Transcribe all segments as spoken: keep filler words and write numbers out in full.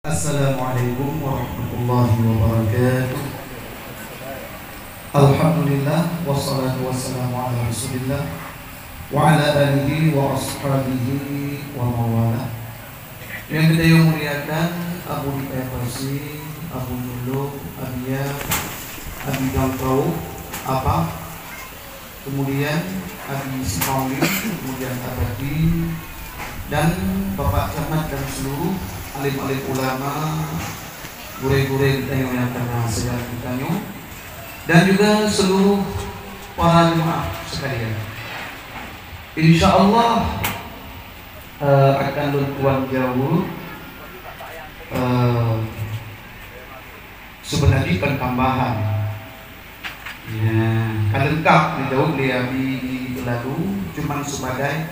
Assalamualaikum warahmatullahi wabarakatuh. Alhamdulillah, wassalatu wassalamu ala Rasulillah wa ala alihi wa ashabihi wa mawala. Nyang geutanyoe muliakan Abu Dipa Pasi, Abu Nyuluk, Abi Yah, Abi Gangkau, Abah, kemudian Abi Sipauli, kemudian Abadi, dan Bapak Camat dan seluruh alim-alim ulama, gurée-gurée geutanyoe nyang ka na sidang geutanyoe, dan juga seluruh para jemaah sekalian. Insya Allah, eh, akan lôn tuan jaweueb, eh, seubeuna jih kon tambahan. Ya, ka leungkap neujaweueb lé Abi di lalu, cuman sebagai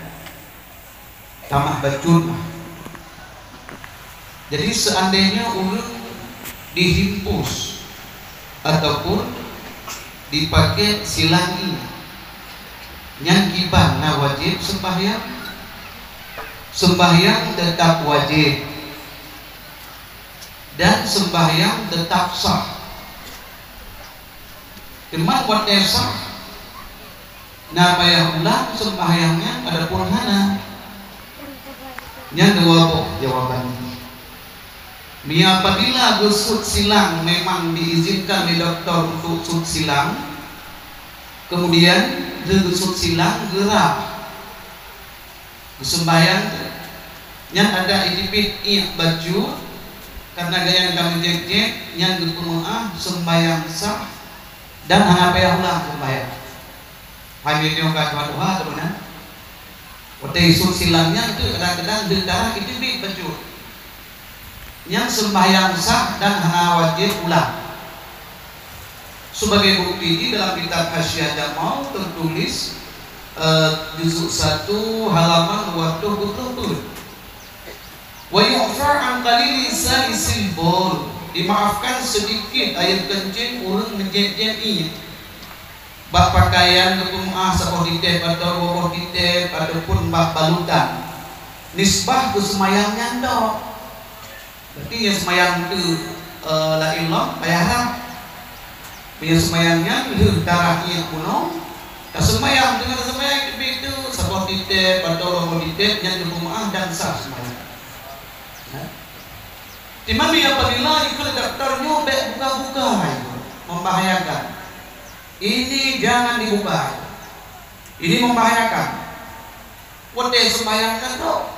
tamah bacut lah. Jadi, seandainya ureuëng dihimpus ataupun dipakai silang ié, nyan kiban na wajéb seumbahyang? Seumbahyang teutap wajéb dan seumbahyang teutap sah. Teuma watée sah, na payah ulang seumbahyang nyan ataupun hana? Nyan dua boh jawaban. Meunyoe apabila geusut silang memang diizinkan lé dokto untuk sut silang, kemudian lheueh geusut silang geurah geuseumbahyang, nyan adak jiteubiet ié bacut, karena gobnyan ka meujék-jék, nyan geupeumeuáh seumbahyang sah dan hana payah ulang seumbahyang. Hai meunyoe ka tuha-tuha atau meunan. Watée sut silang nyan teuh kadang-kadang deuh darah jiteubiet bacut. Nyan seumbahyang sah dan hana wajéb ulang. Sebagai bukti jih, dalam kitab Hasyiah Jamau teutulis, eh, juzuk satu halaman dua ratus dua puluh empat. Wa yu'fa an qalili salisil bawl. Dimaafkan sedikit air kencing ureuëng meujék-jék ié. Bak pakaian geupeumeuáh saboh titép atau dua boh titép ataupun bak balutan. Nisbah keu seumayang nyan dok. Berarti nyang seumayang teuh, eh, laén lom payah rhah. Meunyoe seumayang nyan lheueh darah ié bunoe, ka seumayang, teungoh seumayang teubiet teuh saboh titép atau dua boh titép nyan geupeumeuáh dan sah seumayang. Ya. Teuma apabila ikheun dokto nyoe bék buka-buka, membahayakan. Ini jangan dibuka. Ini membahayakan. Watée seumayang ka trok,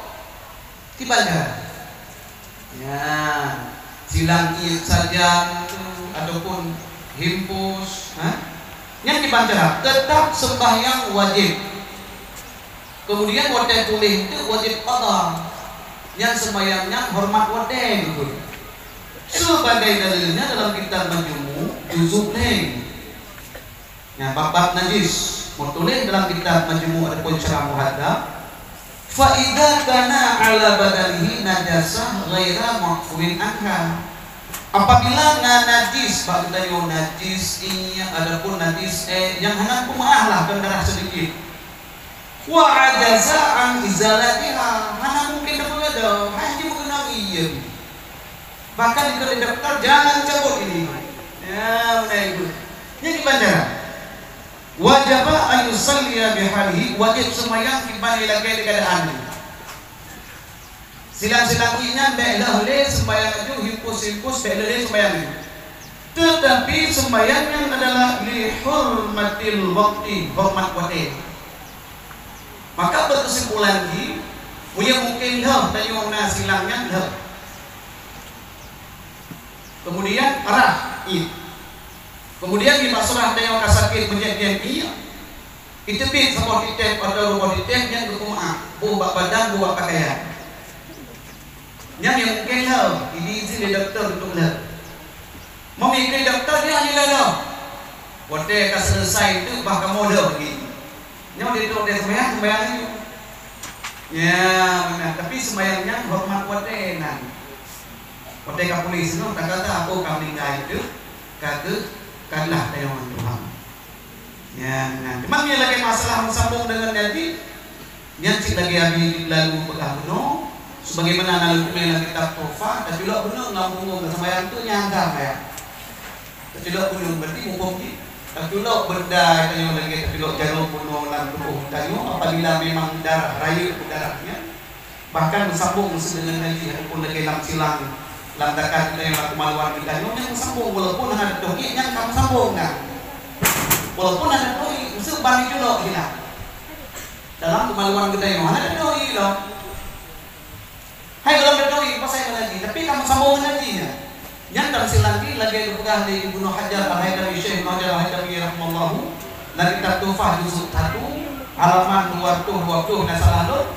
kiban cara? Ya, silang ié sajan tu ataupun himpus, ha? Nyan kiban cara? Teutap seumbahyang wajéb. Kemudian watée puléh tu wajéb qadha. Nyan seumbahyang nyan horeumat watée geukheun. Sebagai dalilnya dalam kitab Majmu', juzuk lhée. Nah, bab-bab najis, meutuléh dalam kitab Majmu' ataupun Syarah Muhadzab, "Fa idza kana ala badanihi najasah ghaira mu'fuwin anha." Apabila na najis, bak geutanyoe najis ié ataupun najis éh nyang hana peumeuáh lah, kon darah seudikit. Wa ajaza an izalatiha, hana mungken tapeugah dah, hai jimeukeunong ié. Bahkan dikheun lé dokto, "Jangan cabut ini." Ya, beuna ibu. Nyan kiban cara? Wajaba an yusalliya bihalihi, wajéb seumayang kiban lagée keadaan nyan. Silang-silang ié nyan bék lheueh lé seumayang laju, himpus-himpus bék lheueh lé seumayang laju. Teutapi seumayang nyan adalah li hurmatil waqti, horeumat watée. Maka beukeusimpulan jih, meunyoe mungken lheueh tanyoe na silang nyan lheueh. Kemudian rhah ié. Kemudian di masalah tanyoe ka sakét meujék-jék ié, iteubiet saboh titép atau dua boh titép nyan geupeumeuáh, boh bak badan, boh bak pakaian. Nyan nyang mungken lheueh, diizin lé dokto untuk lheueh. Meunyoe keu dokto nyan lheueh lom. Watée ka seuleusai teuk bah kamoe lheueh lagi. Nyoe di trok deh seumayang, seumayang laju. Ya, beuna. Tapi seumayang nyan horeumat watée nan. Watée ka puléh sinoe, takata, oh, ka meuninggai teuk, ka geuh, ka glah tanyoe ngon Tuhan. Nyan, nyan. Cuma nyan lagée masalah meusambong deungon Nabi, nyan cit lagée Abi lalu peugah bunoe, Sebagaimana na leukumen lam kitab Tuhfah, taculok bunoe lam punggong, seumayang tu nyang ka maya. Taculok bunoe berarti muphom jih. Taculok benda tanyoe lagèe taculok jaroe bunoe lam tuboh tanyoe, apabila memang darah rayeuk darah nyan, bahkan meusambong seudeungon najih ataupun lagèe lam silang, lam dakar tanyoe, lam keumaluan tanyoe, nyan meusambong walaupun hana teutoh ié, nyan ka meusambong nyan. Walaupun hana teutoh ié, meuseu ban jiculok hilang. Dalam keumaluan geutanyoe hana teutoh ié lom. Hai gohlom teutoh ié, pasai ngon najih, tapi ka meusambong ngon najih nyan. Nyan tamsil lagi lagèe geupeugah lé Ibnu Hajar Al-Haitami, Syekh Ibnu Hajar Al-Haitami rahimahullahu, lam kitab Tuhfah juzuk satu, halaman dua ratus dua puluh, na salah lôn,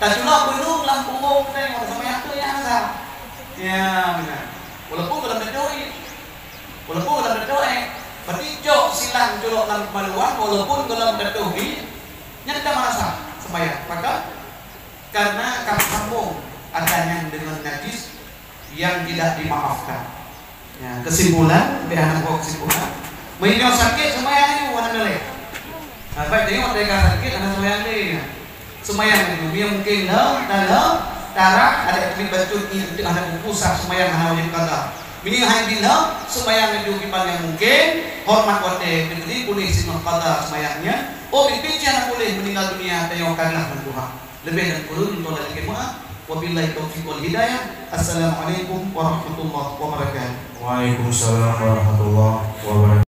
taculok bunoe lam punggong geutanyoe, seumayang tu nyang sah. Ya, beuna. Walaupun gohlom teutoh ié. Walaupun gohlom teutoh ié. Berarti cok silang culok lam keumaluan, walaupun gohlom teutoh ié, nyan ka meurasa seumayang. Pakon? Karena ka sambong ata nyan deungon najis yang tidak dimaafkan. Ya, kesimpulan, bèk hana boh kesimpulan. Meunyoe sakét, seumayang laju, hana daleh. Nah, baik, tengok mereka sakét, hana seumayang lé. Seumayang laju, meunyoe mungkin lom, dan lom, tarah, adak keubiet bacut ngieng, hana peupusa, seumayang hana wajéb qada. Meunyoe hai bi lom, seumayang laju kiban nyang mungkin, horeumat watèe, keutali puléh singoh qada seumayang nyan. Oh, pih cit hana puléh, meuninggai dunia, tanyoe ka glah ngon Tuhan. Leubeh dan kureueng, minta lagi maaf. Wabillahi taufiq wal hidayah. Assalamualaikum warahmatullahi wabarakatuh. Waalaikumsalam warahmatullahi wabarakatuh.